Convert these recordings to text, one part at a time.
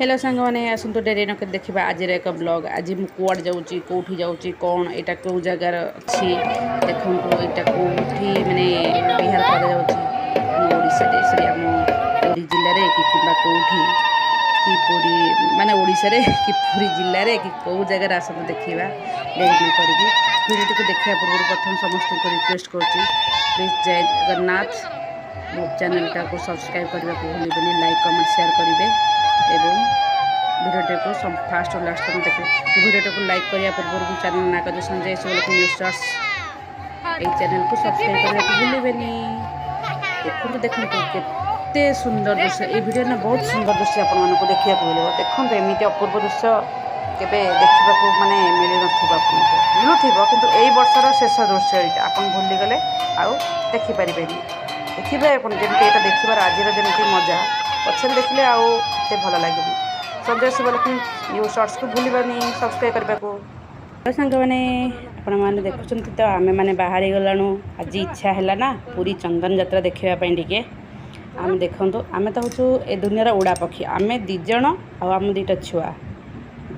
Hello ସାଙ୍ଗମାନେ, ଆସନ୍ତୁ ଡେରି ନକରି ଦେଖିବା ଆଜିର ଏକ ବ୍ଲଗ୍। ଆଜି ମୁଁ କୁଆଡ଼େ ଯାଉଛି, କେଉଁଠି ଯାଉଛି, କ'ଣ ଏଇଟା, କେଉଁ ଜାଗାରେ ଅଛି? ଦେଖନ୍ତୁ, ଏଇଟା କେଉଁଠି ମାନେ ବିହାର କରାଯାଉଛି ଆମ ଓଡ଼ିଶାରେ, ସରି, ଆମ ପୁରୀ ଜିଲ୍ଲାରେ କି କିମ୍ବା କେଉଁଠି କି ପୁରୀ ମାନେ ଓଡ଼ିଶାରେ କି ପୁରୀ ଜିଲ୍ଲାରେ କି କେଉଁ ଜାଗାରେ? ଆସନ୍ତୁ ଦେଖିବା ଡେରି ନ କରିକି। ଭିଡ଼ିଓଟିକୁ ଦେଖିବା ପୂର୍ବରୁ ପ୍ରଥମେ ସମସ୍ତଙ୍କୁ ରିକ୍ୱେଷ୍ଟ କରୁଛି, ପ୍ଲିଜ୍ ଜୟ ଜଗନ୍ନାଥ ମୋ ଚ୍ୟାନେଲଟାକୁ ସବସ୍କ୍ରାଇବ୍ କରିବାକୁ ଭୁଲିବେନି, ଲାଇକ୍, କମେଣ୍ଟ, ସେୟାର କରିବେ ଏବଂ ଭିଡ଼ିଓଟିକୁ ଫାଷ୍ଟ ଲାଷ୍ଟ ପର୍ଯ୍ୟନ୍ତ ଦେଖିବେ। ଭିଡ଼ିଓଟାକୁ ଲାଇକ୍ କରିବା ପୂର୍ବରୁ ମୁଁ ଚ୍ୟାନେଲ୍ ନାଁ କରିଛି ସଞ୍ଜୟ ଶୁଭଲକ୍ଷ୍ମୀ ନ୍ୟୁଜ୍ ସର୍ଟସ୍। ଏଇ ଚ୍ୟାନେଲକୁ ସବସ୍କ୍ରାଇବ୍ କରିବାକୁ ଭୁଲିବେନି। ଦେଖନ୍ତୁ, ଦେଖନ୍ତୁ, କେତେ ସୁନ୍ଦର ଦୃଶ୍ୟ। ଏଇ ଭିଡ଼ିଓ ନା ବହୁତ ସୁନ୍ଦର ଦୃଶ୍ୟ ଆପଣମାନଙ୍କୁ ଦେଖିବାକୁ ମିଳିବ। ଦେଖନ୍ତୁ, ଏମିତି ଅପୂର୍ବ ଦୃଶ୍ୟ କେବେ ଦେଖିବାକୁ ମାନେ ମିଳିନଥିବ ଆପଣଙ୍କୁ। ମିଳୁଥିବ, କିନ୍ତୁ ଏଇ ବର୍ଷର ଶେଷ ଦୃଶ୍ୟ ଏଇଟା। ଆପଣ ଭୁଲିଗଲେ ଆଉ ଦେଖିପାରିବେନି। ଦେଖିବେ ଆପଣ ଯେମିତି ଏଇଟା ଦେଖିବାର ଆଜିର ଯେମିତି ମଜା, ପଛରେ ଦେଖିଲେ ଆଉ ଏତେ ଭଲ ଲାଗିବନି। ସଞ୍ଜୟ ଶୁଭଲକ୍ଷ୍ମୀ ନ୍ୟୁଜ୍ ସର୍ଟସ୍କୁ ଭୁଲିବେନି ସବସ୍କ୍ରାଇବ୍ କରିବାକୁ। ସାଙ୍ଗମାନେ, ଆପଣମାନେ ଦେଖୁଛନ୍ତି ତ, ଆମେମାନେ ବାହାରି ଗଲାଣୁ। ଆଜି ଇଚ୍ଛା ହେଲା ନା ପୁରୀ ଚନ୍ଦନ ଯାତ୍ରା ଦେଖିବା ପାଇଁ ଟିକେ। ଆମେ ଦେଖନ୍ତୁ, ଆମେ ତ ହେଉଛୁ ଏ ଦୁନିଆର ଉଡ଼ା ପକ୍ଷୀ। ଆମେ ଦୁଇ ଜଣ ଆଉ ଆମ ଦୁଇଟା ଛୁଆ।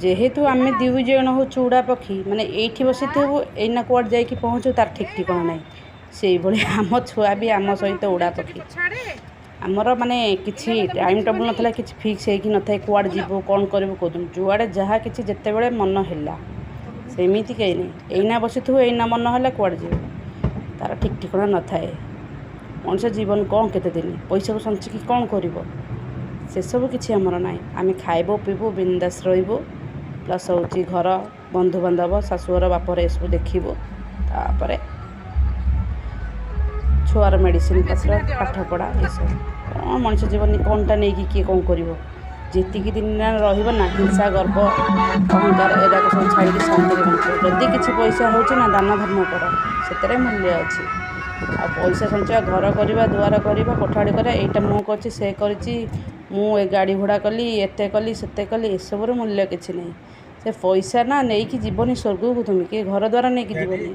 ଯେହେତୁ ଆମେ ଦୁଇ ଜଣ ହେଉଛୁ ଉଡ଼ା ପକ୍ଷୀ, ମାନେ ଏଇଠି ବସିଥିବୁ, ଏଇନା କୁଆଡ଼େ ଯାଇକି ପହଞ୍ଚିବୁ ତାର ଠିକ୍ ଠିକଣା ନାହିଁ। ସେଇଭଳି ଆମ ଛୁଆ ବି ଆମ ସହିତ ଉଡ଼ା ପକ୍ଷୀ। ଆମର ମାନେ କିଛି ଟାଇମ୍ ଟେବୁଲ୍ ନଥିଲା, କିଛି ଫିକ୍ସ ହେଇକି ନଥାଏ, କୁଆଡ଼େ ଯିବୁ, କ'ଣ କରିବୁ, କେଉଁଦିନ, ଯୁଆଡ଼େ ଯାହା କିଛି ଯେତେବେଳେ ମନ ହେଲା। ସେମିତି କେହି ନାହିଁ। ଏଇନା ବସିଥିବୁ, ଏଇନା ମନ ହେଲା କୁଆଡ଼େ ଯିବୁ, ତାର ଠିକ୍ ଠିକଣା ନଥାଏ। ମଣିଷ ଜୀବନ କ'ଣ କେତେ ଦିନ? ପଇସାକୁ ସଞ୍ଚିକି କ'ଣ କରିବ? ସେସବୁ କିଛି ଆମର ନାହିଁ। ଆମେ ଖାଇବୁ, ପିଇବୁ, ବିନ୍ଦାସ ରହିବୁ। ପ୍ଲସ୍ ହେଉଛି ଘର, ବନ୍ଧୁବାନ୍ଧବ, ଶାଶୁଘର, ବାପଘର, ଏସବୁ ଦେଖିବୁ। ତାପରେ ଛୁଆର ମେଡ଼ିସିନ ପତ୍ର, ପାଠପଢ଼ା, ଏସବୁ। କ'ଣ ମଣିଷ ଜୀବନ କ'ଣଟା ନେଇକି କିଏ କ'ଣ କରିବ? ଯେତିକି ଦିନ ରହିବ ନା, ହିଂସା, ଗର୍ବ, ଅହଙ୍କାର ଏରାକ ସବୁ ଛାଡ଼ିକି ଶାନ୍ତିରେ ବଞ୍ଚିବ। ଯଦି କିଛି ପଇସା ହେଉଛି ନା, ଦାନ ଧର୍ମ କର, ସେଥିରେ ମୂଲ୍ୟ ଅଛି। ଆଉ ପଇସା ସଞ୍ଚୟ, ଘର କରିବା, ଦୁଆର କରିବା, କୋଠାବାଡ଼ି କରିବା, ଏଇଟା ମୁଁ କରିଛି, ସେ କରିଛି, ମୁଁ ଏ ଗାଡ଼ି ଘୋଡ଼ା କଲି, ଏତେ କଲି, ସେତେ କଲି, ଏସବୁର ମୂଲ୍ୟ କିଛି ନାହିଁ। ସେ ପଇସା ନା ନେଇକି ଯିବନି ସ୍ୱର୍ଗକୁ ତୁମେ, କି ଘର ଦ୍ୱାର ନେଇକି ଯିବନି।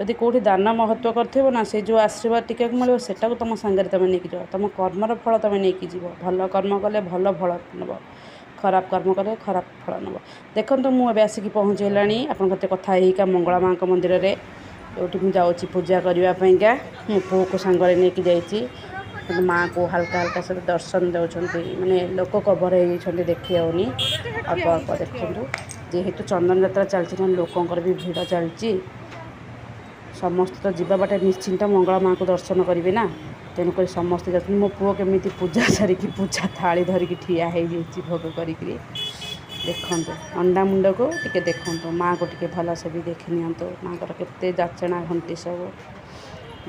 ଯଦି କେଉଁଠି ଦାନ ମହତ୍ଵ କରିଥିବ ନା, ସେ ଯେଉଁ ଆଶୀର୍ବାଦ ଟିକକ ମିଳିବ, ସେଟାକୁ ତୁମ ସାଙ୍ଗରେ ତୁମେ ନେଇକି ଯିବ। ତୁମ କର୍ମର ଫଳ ତୁମେ ନେଇକି ଯିବ। ଭଲ କର୍ମ କଲେ ଭଲ ଫଳ ନେବ, ଖରାପ କର୍ମ କଲେ ଖରାପ ଫଳ ନେବ। ଦେଖନ୍ତୁ, ମୁଁ ଏବେ ଆସିକି ପହଞ୍ଚିଗଲାଣି ଆପଣଙ୍କ ସହିତ କଥା ହେଇକା ମଙ୍ଗଳା ମାଆଙ୍କ ମନ୍ଦିରରେ, ଯେଉଁଠି ମୁଁ ଯାଉଛି ପୂଜା କରିବା ପାଇଁକା। ମୋ ପୁଅକୁ ସାଙ୍ଗରେ ନେଇକି ଯାଇଛି। କିନ୍ତୁ ମାଆକୁ ହାଲକା ହାଲକା ସହିତ ଦର୍ଶନ ଦେଉଛନ୍ତି, ମାନେ ଲୋକ କଭର ହେଇଯାଇଛନ୍ତି, ଦେଖି ହେଉନି। ଅଳ୍ପ ଅଳ୍ପ ଦେଖନ୍ତୁ। ଯେହେତୁ ଚନ୍ଦନ ଯାତ୍ରା ଚାଲିଛି ନା, ଲୋକଙ୍କର ବି ଭିଡ଼ ଚାଲିଛି। ସମସ୍ତେ ତ ଯିବା ବାଟେ ନିଶ୍ଚିନ୍ତ ମଙ୍ଗଳା ମାଆଙ୍କୁ ଦର୍ଶନ କରିବେ ନା, ତେଣୁକରି ସମସ୍ତେ ଯାଉଛନ୍ତି। ମୋ ପୁଅ କେମିତି ପୂଜା ସାରିକି ପୂଜା ଥାଳି ଧରିକି ଠିଆ ହେଇଯାଇଛି ଭୋଗ କରିକିରି। ଦେଖନ୍ତୁ, ନଣ୍ଡା ମୁଣ୍ଡକୁ ଟିକେ ଦେଖନ୍ତୁ, ମାଆକୁ ଟିକେ ଭଲସେ ବି ଦେଖି ନିଅନ୍ତୁ। ମାଆଙ୍କର କେତେ ଯାଚଣା ଘଣ୍ଟି ସବୁ।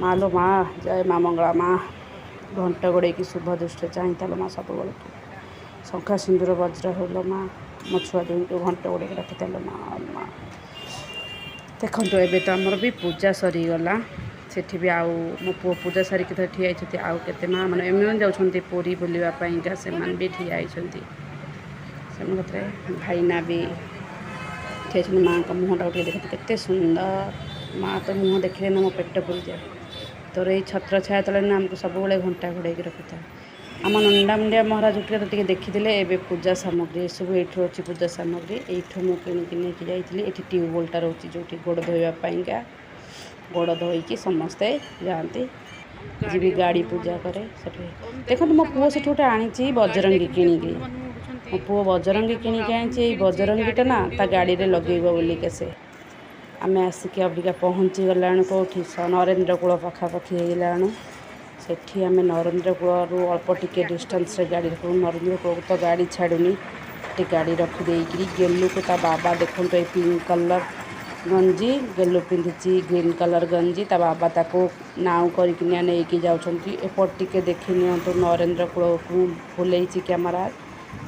ମା ଲୋ ମା, ଜୟ ମା ମଙ୍ଗଳା ମା। ଘଣ୍ଟ ଗୋଡ଼େଇକି ଶୁଭ ଦୃଷ୍ଟିରେ ଚାହିଁଥାଲୋ ମା ସବୁବେଳେ। ଶଙ୍ଖା ସିନ୍ଦୁର ବଜ୍ର ହେଉଲୋ ମା, ମୋ ଛୁଆ ଦୁହିଁଙ୍କୁ ଘଣ୍ଟ ଗୋଡ଼େଇକି ରଖିଥାଲୋ ମା ମା। ଦେଖନ୍ତୁ, ଏବେ ତ ଆମର ବି ପୂଜା ସରିଗଲା ସେଠି ବି। ଆଉ ମୋ ପୁଅ ପୂଜା ସାରିକି ତ ଠିଆ ହେଇଛନ୍ତି। ଆଉ କେତେ ମା ମାନେ ଏମାନେ ଯାଉଛନ୍ତି ପୁରୀ ବୁଲିବା ପାଇଁକା, ସେମାନେ ବି ଠିଆ ହେଇଛନ୍ତି। ସେମାନଙ୍କ କତିରେ ଭାଇନା ବି ଠିଆ ହେଇଛନ୍ତି। ମାଆଙ୍କ ମୁହଁଟାକୁ ଟିକେ ଦେଖନ୍ତୁ, କେତେ ସୁନ୍ଦର ମା। ତ ମୁହଁ ଦେଖିଲେ ନା ମୋ ପେଟ ପୁରିଯାଏ। ତୋର ଏଇ ଛତ୍ର ଛାୟା ତଳେ ନା ଆମକୁ ସବୁବେଳେ ଘଣ୍ଟା ଘୋଡ଼େଇକି ରଖିଥାଏ। ଆମ ନଣ୍ଡାମୁଣ୍ଡିଆ ମହାରାଜ ଟିକେ ତ ଟିକେ ଦେଖିଥିଲେ। ଏବେ ପୂଜା ସାମଗ୍ରୀ ଏସବୁ ଏଇଠୁ ଅଛି। ପୂଜା ସାମଗ୍ରୀ ଏଇଠୁ ମୁଁ କିଣିକି ନେଇକି ଯାଇଥିଲି। ଏଠି ଟ୍ୟୁବୱେଲ୍ଟା ରହୁଛି, ଯେଉଁଠି ଗୋଡ଼ ଧୋଇବା ପାଇଁକା, ଗୋଡ଼ ଧୋଇକି ସମସ୍ତେ ଯାଆନ୍ତି। ଯିବି ଗାଡ଼ି ପୂଜା କରେ ସେଠି। ଦେଖନ୍ତୁ, ମୋ ପୁଅ ସେଠୁ ଗୋଟେ ଆଣିଛି ବଜରଙ୍ଗୀ କିଣିକି। ମୋ ପୁଅ ବଜରଙ୍ଗୀ କିଣିକି ଆଣିଛି। ଏଇ ବଜରଙ୍ଗୀଟା ନା ତା ଗାଡ଼ିରେ ଲଗେଇବ ବୋଲିକା ସେ। ଆମେ ଆସିକି ଅବିକା ପହଞ୍ଚି ଗଲାଣୁ କେଉଁଠି? ନରେନ୍ଦ୍ର କୂଳ ପାଖାପାଖି ହେଇଗଲାଣୁ। ସେଠି ଆମେ ନରେନ୍ଦ୍ର କୂଳରୁ ଅଳ୍ପ ଟିକେ ଡିଷ୍ଟାନ୍ସରେ ଗାଡ଼ି ରଖୁ। ନରେନ୍ଦ୍ର କୂଳକୁ ତ ଗାଡ଼ି ଛାଡ଼ୁନି। ସେଠି ଗାଡ଼ି ରଖିଦେଇକିରି ଗେଲୁକୁ ତା ବାବା, ଦେଖନ୍ତୁ, ଏଇ ପିଙ୍କ କଲର୍ ଗଞ୍ଜି ଗେଲୁ ପିନ୍ଧିଛି, ଗ୍ରୀନ୍ କଲର୍ ଗଞ୍ଜି, ତା ବାବା ତାକୁ ନାଉ କରିକିନା ନେଇକି ଯାଉଛନ୍ତି। ଏପଟ ଟିକେ ଦେଖି ନିଅନ୍ତୁ, ନରେନ୍ଦ୍ର କୂଳକୁ ବୁଲେଇଛି କ୍ୟାମେରା।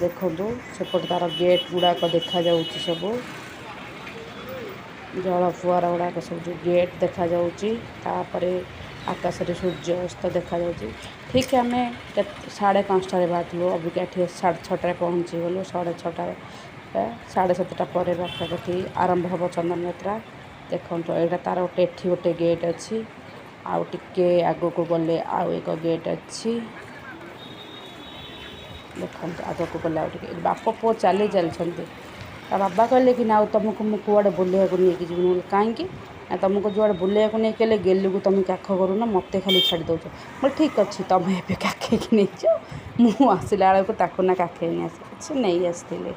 ଦେଖନ୍ତୁ, ସେପଟେ ତାର ଗେଟ୍ ଗୁଡ଼ାକ ଦେଖାଯାଉଛି ସବୁ, ଜଳ ଫୁଆର ଗୁଡ଼ାକ ସବୁ ଯେଉଁ ଗେଟ୍ ଦେଖାଯାଉଛି। ତାପରେ ଆକାଶରେ ସୂର୍ଯ୍ୟ ଅସ୍ତ ଦେଖାଯାଉଛି। ଠିକ୍ ଆମେ 5:30ରେ ବାହାରିଥିଲୁ, ଅବିକା ଏଠି 6:30ରେ ପହଞ୍ଚିଗଲୁ। 6:30, 7:30 ପରେ ପାଖାପାଖି ଆରମ୍ଭ ହେବ ଚନ୍ଦନ ଯାତ୍ରା। ଦେଖନ୍ତୁ, ଏଇଟା ତାର ଗୋଟେ ଏଠି ଗୋଟେ ଗେଟ୍ ଅଛି, ଆଉ ଟିକେ ଆଗକୁ ଗଲେ ଆଉ ଏକ ଗେଟ୍ ଅଛି। ଦେଖନ୍ତୁ ଆଗକୁ ଗଲେ ଆଉ ଟିକେ ବାପ ପୁଅ ଚାଲି ଚାଲିଛନ୍ତି। ତା ବାବା କହିଲେ କି ନା ଆଉ ତୁମକୁ ମୁଁ କୁଆଡ଼େ ବୁଲିବାକୁ ନେଇକି ଯିବିନି। ବୋଲି କାହିଁକି ନା ତୁମକୁ ଯୁଆଡ଼େ ବୁଲିବାକୁ ନେଇକି ଗଲେ ଗେଲୁକୁ ତୁମେ କାଖ କରୁନ, ମୋତେ ଖାଲି ଛାଡ଼ି ଦେଉଛ। ମୁଁ ଠିକ୍ ଅଛି, ତୁମେ ଏବେ କାଖେଇକି ନେଇଯାଅ, ମୁଁ ଆସିଲା ବେଳକୁ ତାକୁ ନା କାଖେଇ ନେଇ ଆସିବି। ସେ ନେଇ ଆସିଥିଲେ।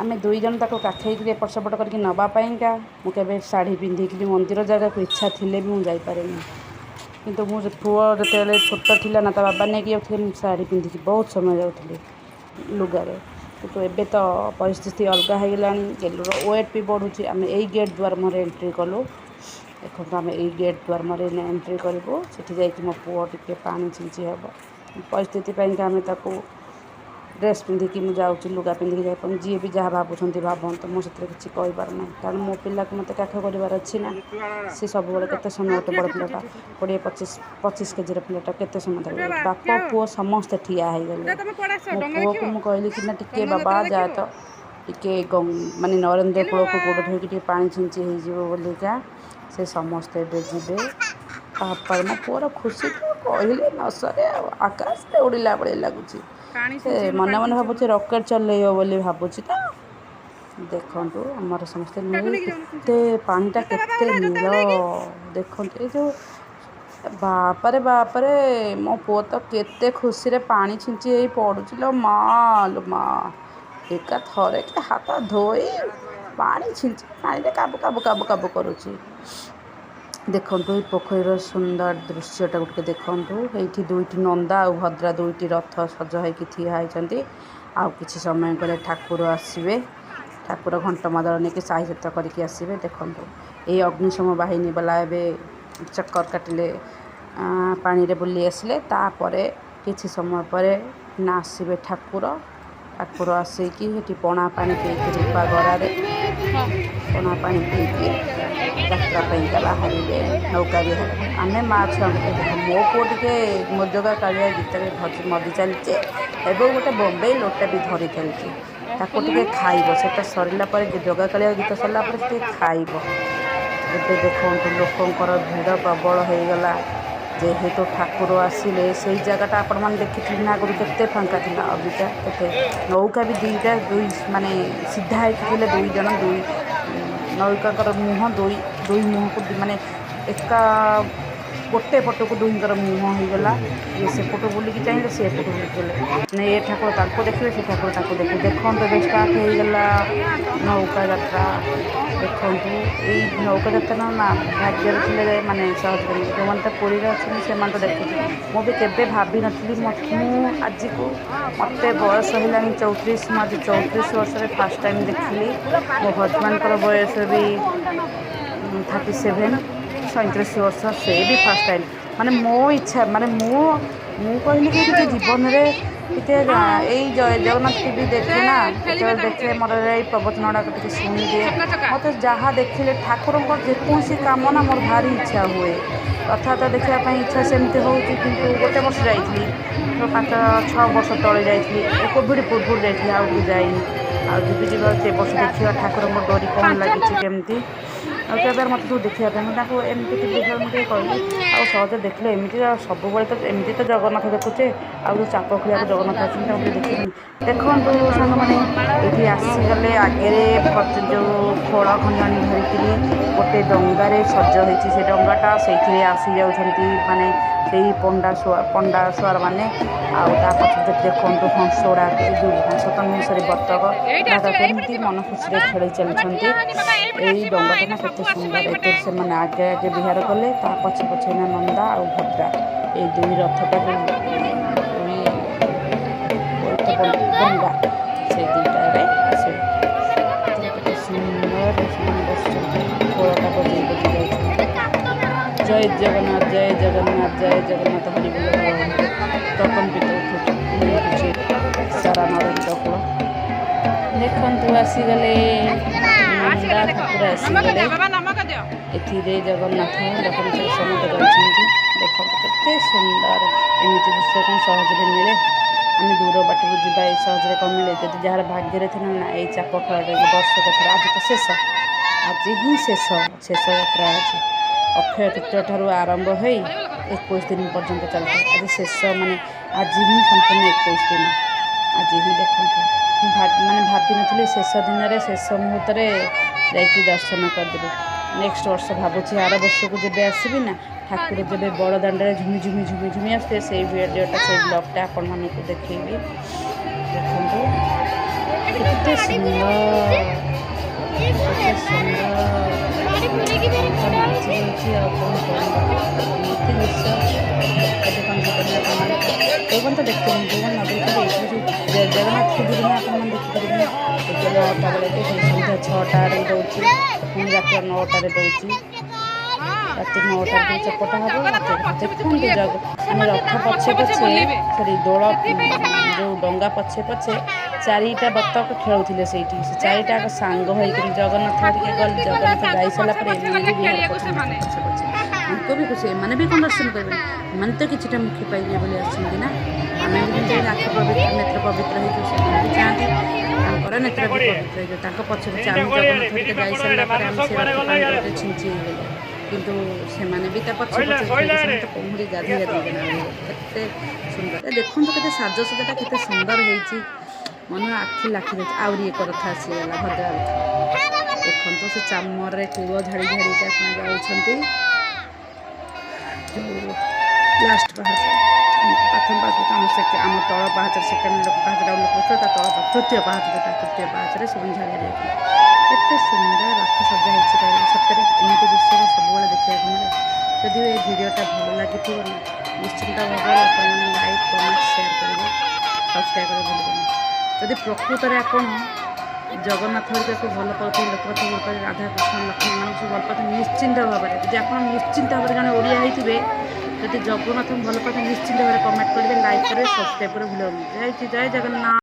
ଆମେ ଦୁଇ ଜଣ ତାକୁ କାଖେଇକିରି ଏପଟ ସେପଟ କରିକି ନେବା ପାଇଁକା ମୁଁ କେବେ ଶାଢ଼ୀ ପିନ୍ଧିକିରି ମନ୍ଦିର ଜାଗାକୁ ଇଚ୍ଛା ଥିଲେ ବି ମୁଁ ଯାଇପାରେନି। କିନ୍ତୁ ମୁଁ ପୁଅ ଯେତେବେଳେ ଛୋଟ ଥିଲା ନା, ତା ବାବା ନେଇକି ଯାଉଥିଲେ, ମୁଁ ଶାଢ଼ୀ ପିନ୍ଧିକି ବହୁତ ସମୟ ଯାଉଥିଲି ଲୁଗାରେ। କିନ୍ତୁ ଏବେ ତ ପରିସ୍ଥିତି ଅଲଗା ହେଇଗଲାଣି, ଗେଲୁର ୱେଟ୍ ବି ବଢ଼ୁଛି। ଆମେ ଏଇ ଗେଟ୍ ଦ୍ୱାର ମୁହଁରେ ଏଣ୍ଟ୍ରି କଲୁ। ଦେଖନ୍ତୁ, ଆମେ ଏଇ ଗେଟ୍ ଦ୍ୱାର ମୁହଁରେ ଏଣ୍ଟ୍ରି କରିବୁ। ସେଠି ଯାଇକି ମୋ ପୁଅ ଟିକେ ପାଣି ଛିଞ୍ଚି ହେବ। ପରିସ୍ଥିତି ପାଇଁକା ଆମେ ତାକୁ ଡ୍ରେସ୍ ପିନ୍ଧିକି ମୁଁ ଯାଉଛି, ଲୁଗା ପିନ୍ଧିକି ଯାଇପାରୁନି। ଯିଏ ବି ଯାହା ଭାବୁଛନ୍ତି ଭାବନ୍ତୁ, ମୁଁ ସେଥିରେ କିଛି କହିପାରୁନାହିଁ। କାରଣ ମୋ ପିଲାକୁ ମୋତେ କାଖ କରିବାର ଅଛି ନା। ସେ ସବୁବେଳେ କେତେ ସମୟ, ଗୋଟେ ବଡ଼ ପିଲାଟା, 20 25 କେଜିର ପିଲାଟା କେତେ ସମୟ ଧରିବ? ବାପ ପୁଅ ସମସ୍ତେ ଠିଆ ହେଇଗଲେ। ମୋ ପୁଅକୁ ମୁଁ କହିଲି କି ନା ଟିକେ ବାବା ଯା ତ ଟିକେ ମାନେ ନରେନ୍ଦ୍ର କୂଳକୁ ଗୋଡ଼ ଧୋଇକି ଟିକେ ପାଣି ଛିଞ୍ଚି ହେଇଯିବ ବୋଲିକା। ସେ ସମସ୍ତେ ଏବେ ଯିବେ। ତାପରେ ମୋ ପୁଅର ଖୁସି ତ କହିଲେ ନ ସରେ, ଆଉ ଆକାଶରେ ଉଡ଼ିଲା ଭଳି ଲାଗୁଛି। ସେ ମନେ ମନେ ଭାବୁଛି ରକେଟ୍ ଚଲେଇବ ବୋଲି ଭାବୁଛି ତ। ଦେଖନ୍ତୁ, ଆମର ସମସ୍ତେ ମିଳି କେତେ ପାଣିଟା କେତେ ନୀଳ ଦେଖନ୍ତୁ। ଏଇ ଯେଉଁ ବାପରେ ବାପରେ, ମୋ ପୁଅ ତ କେତେ ଖୁସିରେ ପାଣି ଛିଞ୍ଚି ହେଇ ପଡ଼ୁଛି। ଲୋ ମା, ଲୋ ମା, ଏକା ଥରକେ ହାତ ଧୋଇ ପାଣି ଛିଞ୍ଚି ପାଣିରେ କାବୁ କାବୁ କାବୁ କାବୁ କରୁଛି। ଦେଖନ୍ତୁ, ଏଇ ପୋଖରୀର ସୁନ୍ଦର ଦୃଶ୍ୟଟାକୁ ଟିକେ ଦେଖନ୍ତୁ। ଏଇଠି ଦୁଇଟି ନନ୍ଦା ଆଉ ଭଦ୍ରା ଦୁଇଟି ରଥ ସଜ ହେଇକି ଠିଆ ହେଇଛନ୍ତି। ଆଉ କିଛି ସମୟ ଗଲେ ଠାକୁର ଆସିବେ। ଠାକୁର ଘଣ୍ଟ ମାଦଳ ନେଇକି ସାହି ଯାତ୍ରା କରିକି ଆସିବେ। ଦେଖନ୍ତୁ, ଏଇ ଅଗ୍ନିଶମ ବାହିନୀ ବାଲା ଏବେ ଚକର କାଟିଲେ, ପାଣିରେ ବୁଲି ଆସିଲେ। ତାପରେ କିଛି ସମୟ ପରେ ନା ଆସିବେ ଠାକୁର। ଠାକୁର ଆସିକି ସେଠି ପଣା ପାଣି ପିଇକି, ରୂପା ଗରାରେ ପଣା ପାଣି ପିଇକି ଯାତ୍ରା ପାଇଁକା ବାହାରିବେ ନୌକା ବିହାର। ଆମେ ମା ଛୁଆଙ୍କୁ ଦେଖ, ମୋ ପୁଅ ଟିକେ ମୋ ଜଗା କାଳିଆ ଗୀତରେ ମଜି ଚାଲିଛି ଏବଂ ଗୋଟେ ବମ୍ବେଇ ଲୋଟା ବି ଧରି ଚାଲିଛି। ତାକୁ ଟିକେ ଖାଇବ, ସେଟା ସରିଲା ପରେ, ଜଗା କାଳିଆ ଗୀତ ସରିଲା ପରେ ସେ ଟିକେ ଖାଇବ। ଏବେ ଦେଖନ୍ତୁ, ଲୋକଙ୍କର ଭିଡ଼ ପ୍ରବଳ ହେଇଗଲା ଯେହେତୁ ଠାକୁର ଆସିଲେ। ସେଇ ଜାଗାଟା ଆପଣମାନେ ଦେଖିଥିଲେ ନା, ଆଗରୁ କେତେ ଫାଙ୍କା ଥିଲା, ଅବିକା କେତେ। ନୌକା ବି ଦୁଇଟା ଦୁଇ ମାନେ ସିଧା ହେଇକି ଥିଲେ ଦୁଇ ଜଣ, ଦୁଇ ନୌକାଙ୍କର ମୁହଁ ଦୁଇ ଦୁଇ ମୁହଁକୁ ମାନେ ଏକା ଗୋଟେ ପଟକୁ ଦୁହିଁଙ୍କର ମୁହଁ ହେଇଗଲା। ଇଏ ସେପଟୁ ବୁଲିକି ଚାହିଁଲେ, ସେ ଏପଟୁ ବୁଲିକି ଗଲେ, ମାନେ ଏ ଠାକୁର ତାଙ୍କୁ ଦେଖିବେ, ସେ ଠାକୁର ତାଙ୍କୁ ଦେଖିବେ। ଦେଖନ୍ତୁ, ଏବେ ଷ୍ଟାର୍ଟ ହେଇଗଲା ନୌକା ଯାତ୍ରା। ଦେଖନ୍ତୁ, ଏଇ ନୌକା ଯାତ୍ରା ନା ଭାଗ୍ୟରେ ଥିଲେ ମାନେ ସହଜରେ ମିଳେ। ଯେଉଁମାନେ ତ ପୁରୀରେ ଅଛନ୍ତି, ସେମାନେ ତ ଦେଖୁଛନ୍ତି। ମୁଁ ବି କେବେ ଭାବିନଥିଲି। ମୁଁ ଆଜିକୁ ମୋତେ ବୟସ ହେଲାଣି 34। ମୁଁ ଆଜି 34 ବର୍ଷରେ ଫାର୍ଷ୍ଟ ଟାଇମ୍ ଦେଖିଲି। ମୋ ହଜବେଣ୍ଡଙ୍କର ବୟସ ବି 37, 37 ବର୍ଷ। ସେ ବି ଫାର୍ଷ୍ଟ ଟାଇମ୍। ମାନେ ମୋ ଇଚ୍ଛା, ମାନେ ମୁଁ କହିଲି କି ଟିକେ ଜୀବନରେ ଟିକେ ଏଇ ଜୟ ଜଗନ୍ନାଥ ଟିଭି ଦେଖେ ନା, ଯେତେବେଳେ ଦେଖେ ମୋର ଏଇ ପ୍ରବଚନ ଗୁଡ଼ାକ ଟିକେ ଶୁଣିଦିଏ। ମୋତେ ଯାହା ଦେଖିଲେ ଠାକୁରଙ୍କର ଯେକୌଣସି କାମ ନା ମୋର ଭାରି ଇଚ୍ଛା ହୁଏ। ରଥଯାତ୍ରା ଦେଖିବା ପାଇଁ ଇଚ୍ଛା ସେମିତି ହେଉଛି। କିନ୍ତୁ ଗୋଟେ ବର୍ଷ ଯାଇଥିଲି, 5-6 ବର୍ଷ ତଳେ ଯାଇଥିଲି, ଏ କୋଭିଡ଼ ପୂର୍ବରୁ ଯାଇଥିଲି। ଆଉ ଟିକେ ଯାଇନି, ଆଉ ଯିବି ଯିବି ଏ ବର୍ଷ ଦେଖିବା ଠାକୁରଙ୍କ ଡୋରି କ'ଣ ଲାଗିଛି କେମିତି। ଆଉ କେବେ ମୋତେ ସବୁ ଦେଖିବା ପାଇଁ ମୁଁ ତାଙ୍କୁ ଏମିତି ଟିଭି ଦେଖିଲା, ମୁଁ ଟିକେ କହିଲି, ଆଉ ସହଜରେ ଦେଖିଲେ ଏମିତି ସବୁବେଳେ ତ ଏମିତି ତ ଜଗନ୍ନାଥ ଦେଖୁଛେ, ଆଉ ଯେଉଁ ଚାପ ଖେଳିବାକୁ ଜଗନ୍ନାଥ ଅଛନ୍ତି, ତାଙ୍କୁ ଟିକେ ଦେଖିବେନି? ଦେଖନ୍ତୁ ସାଙ୍ଗମାନେ, ଏଇଠି ଆସିଗଲେ। ଆଗରେ ଯେଉଁ ଖୋଳ ଖଞ୍ଜଣି ଧରିକିରି ଗୋଟେ ଡଙ୍ଗାରେ ସଜ ହେଇଛି ସେ ଡଙ୍ଗାଟା, ସେଇଥିରେ ଆସିଯାଉଛନ୍ତି ମାନେ ସେଇ ପଣ୍ଡା ସୁଆର ମାନେ। ଆଉ ତା ପଛରେ ଦେଖନ୍ତୁ, ହଂସ ଗୁଡ଼ାକ, ଯେଉଁ ହଂସ ତ ନୁହେଁ, ସରି, ବତକ ଗୁଡ଼ାକ କେମିତି ମନ ଖୁସିରେ ଖେଳି ଚାଲିଛନ୍ତି। ଏଇ ଡଙ୍ଗାଟା ନା କେତେ ସୁନ୍ଦର। ଏଥିରେ ସେମାନେ ଆଗେ ଆଗେ ବିହାର କଲେ, ତା ପଛେ ପଛେ ନା ନନ୍ଦା ଆଉ ଭଦ୍ରା, ଏଇ ଦୁଇ ରଥଟା, ଯେଉଁ ଦୁଇ ଡଙ୍ଗା, ସେଇ ଦୁଇଟାରେ ଆସିବେ। ଏଥିରେ କେତେ ସୁନ୍ଦର ସେମାନେ ବସିଛନ୍ତି, ଖୋଳଟା ବଜେଇ ବଜେଇ ଯାଉଛନ୍ତି। ଜୟ ଜଗନ୍ନାଥ, ଜୟ ଜଗନ୍ନାଥ, ଜୟ ଜଗନ୍ନାଥ, ହରି ବୋଲ ପ୍ରକମ୍ପିତ ଉଠୁଛି ସାରା ନରେନ୍ଦ୍ର କୂଳ। ଦେଖନ୍ତୁ, ଆସିଗଲେ ନନ୍ଦା ଠାକୁର ଆସିଗଲେ। ଏଥିରେ ଜଗନ୍ନାଥ ଜଗନ୍ନାଥ ସମସ୍ତେ ରହିଛନ୍ତି। ଦେଖନ୍ତୁ କେତେ ସୁନ୍ଦର। ଏମିତି ଦୃଶ୍ୟ କ'ଣ ସହଜରେ ମିଳେ? ଆମେ ଦୂର ବାଟକୁ ଯିବା, ଏଇ ସହଜରେ କ'ଣ ମିଳେ? ଯଦି ଯାହାର ଭାଗ୍ୟରେ ଥିଲା ନା, ଏଇ ଚାପ ଖେଳଟା ବର୍ଷକ ଥରେ। ଆଜି ତ ଶେଷ, ଆଜି ହିଁ ଶେଷ, ଶେଷ ଯାତ୍ରା ଆଜି। ଅକ୍ଷୟ ତୃତୀୟା ଠାରୁ ଆରମ୍ଭ ହୋଇ 21 ଦିନ ପର୍ଯ୍ୟନ୍ତ ଚାଲିଥାଏ। ଆଜି ଶେଷ, ମାନେ ଆଜି ହିଁ ସମ୍ପୂର୍ଣ୍ଣ 21 ଦିନ। ଆଜି ହିଁ ଦେଖନ୍ତୁ, ମୁଁ ମାନେ ଭାବିନଥିଲି, ଶେଷ ଦିନରେ, ଶେଷ ମୁହୂର୍ତ୍ତରେ ଯାଇକି ଦର୍ଶନ କରିଦେବି। ନେକ୍ସଟ ବର୍ଷ ଭାବୁଛି, ଆର ବର୍ଷକୁ ଯେବେ ଆସିବି ନା, ଠାକୁର ଯେବେ ବଡ଼ ଦାଣ୍ଡରେ ଝୁମି ଝୁମି ଝୁମି ଝୁମି ଆସୁଥିବେ, ସେଇ ଭିଡ଼ିଓଟା, ସେଇ ବ୍ଲଗ୍ଟା ଆପଣମାନଙ୍କୁ ଦେଖେଇବି। ଦେଖନ୍ତୁ କେତେ ସୁନ୍ଦର, କେତେ ସୁନ୍ଦର ନାଚି ହେଉଛି। ଆଉ କ'ଣ କହିବା? ଏମିତି ଦୃଶ୍ୟ ଏବେ କ'ଣ ଜୀବନରେ ଆପଣମାନେ ଯେଉଁମାନେ ତ ଦେଖିପାରିବେନି, ଯେଉଁମାନେ ନ ଦେଖିଛନ୍ତି, ଏଇଠି ଯେଉଁ ଜଗନ୍ନାଥ ଟିଭିରେ ଆପଣମାନେ ଦେଖିପାରିବେ ନା। ଏବେ 9ଟା ବେଳେ ବି, ସନ୍ଧ୍ୟା 6ଟାରେ ଦେଉଛି, ପୁଣି ରାତି 9ଟାରେ ଦେଉଛି। ରାତି 9ଟାରେ ଚପଟା ହେବ। ଦେଖନ୍ତୁ, ମାନେ ରଥ ପଛେ ପଛେ, ସରି, ଦୋଳ ଯେଉଁ ଡଙ୍ଗା ପଛେ ପଛେ ଚାରିଟା ବତକ ଖେଳୁଥିଲେ ସେଇଠି। ସେ ଚାରିଟା ସାଙ୍ଗ ହେଇକିରି ଜଗନ୍ନାଥ ଟିକେ ଗଲେ, ଜଗନ୍ନାଥ ଯାଇସାରିଲା ପରେ ଏମାନେ ବି ବିହାର କରୁଛନ୍ତି ପଛେ ପଛେ। ଆଙ୍କୁ ବି ଖୁସି। ଏମାନେ ବି କ'ଣ ଦର୍ଶନ କରିବେନି? ଏମାନେ ତ କିଛିଟା ମୁକ୍ତି ପାଇବେ ବୋଲି ଆସନ୍ତି ନା। ଆମେ ବି ଯେମିତି ଆଖି ପବିତ୍ର, ନେତ୍ର ପବିତ୍ର ହେଇଯିବ, ସେମାନେ ବି ଚାହାନ୍ତି ତାଙ୍କର ନେତ୍ର ବି ପବିତ୍ର ହେଇଯିବ। ତାଙ୍କ ପଛେ ପଛେ ଆମେ ଜଗନ୍ନାଥ ହେରିକା ଯାଇସାରିଲା ପରେ ଆମେ ସେ ରଥ ପାଣି ଛିଞ୍ଚି ହେଇଗଲେ, କିନ୍ତୁ ସେମାନେ ବି ତା ପଛେ ପଛେ, ସେମାନେ ତ ପହଁରି ଗାଧେଇ ଗାଧେଇ। କେତେ ସୁନ୍ଦର ଦେଖନ୍ତୁ, କେତେ ସାଜସଜ୍ଜାଟା କେତେ ସୁନ୍ଦର ହେଇଛି, ମନ ଆଖି ଲାଖି ଯାଉଛି। ଆହୁରି ଏକ ରଥ ଆସିଗଲା, ଭଦ୍ରା ରଥ। ଦେଖନ୍ତୁ, ସେ ଚାମରରେ କୂଳ ଝାଡ଼ି ଝାଡ଼ିକି ଆପଣ ଯାଉଛନ୍ତି। ଯେଉଁ ଲାଷ୍ଟ ପାହାଚ, ପ୍ରଥମ ପାହାଚ ଆମ ସେ ଆମ ତଳ ପାହାଚରେ, ସେକେଣ୍ଡ ପାହାଚଟା ଲୋକ, ତା ତଳ ତୃତୀୟ ପାହାଚ ଯେଉଁଟା, ତୃତୀୟ ପାହାଚରେ ସବୁ ଝାଡ଼ି ଝାଡ଼ି ଯାଉଛନ୍ତି। କେତେ ସୁନ୍ଦର ରଥ ସଜା ହେଇଛି କହିଲେ। ସତରେ ଏମିତି ଦୃଶ୍ୟ ସବୁବେଳେ ଦେଖିବାକୁ ମିଳେ। ଯଦି ଏ ଭିଡ଼ିଓଟା ଭଲ ଲାଗିଥିବ ନା, ନିଶ୍ଚିନ୍ତ ଭାବରେ ଆପଣମାନେ ଲାଇକ୍, କମେଣ୍ଟ, ସେୟାର କରିବେ, ସବସ୍କ୍ରାଇବ୍ କରିବେ ଭୁଲିବେନି। ଯଦି ପ୍ରକୃତରେ ଆପଣ ଜଗନ୍ନାଥ ହେରିକାକୁ ଭଲ ପାଉଥିବେ, ଲୋକନାଥ ଭଲ ପାଉଥିବେ, ରାଧାକୃଷ୍ଣ, ଲକ୍ଷ୍ମୀ ଏମାନଙ୍କୁ ସବୁ ଭଲ ପାଉଥିବେ, ନିଶ୍ଚିନ୍ତ ଭାବରେ ଯଦି ଆପଣ ନିଶ୍ଚିନ୍ତ ଭାବରେ ଜଣେ ଓଡ଼ିଆ ହେଇଥିବେ, ଯଦି ଜଗନ୍ନାଥଙ୍କୁ ଭଲ ପାଉଥିବେ, ନିଶ୍ଚିନ୍ତ ଭାବରେ କମେଣ୍ଟ କରିବେ, ଲାଇକ୍ କରିବେ, ସବସ୍କ୍ରାଇବ୍ କରିବେ ଭୁଲିବେନି। ଜୟ ଜୟ ଜଗନ୍ନାଥ।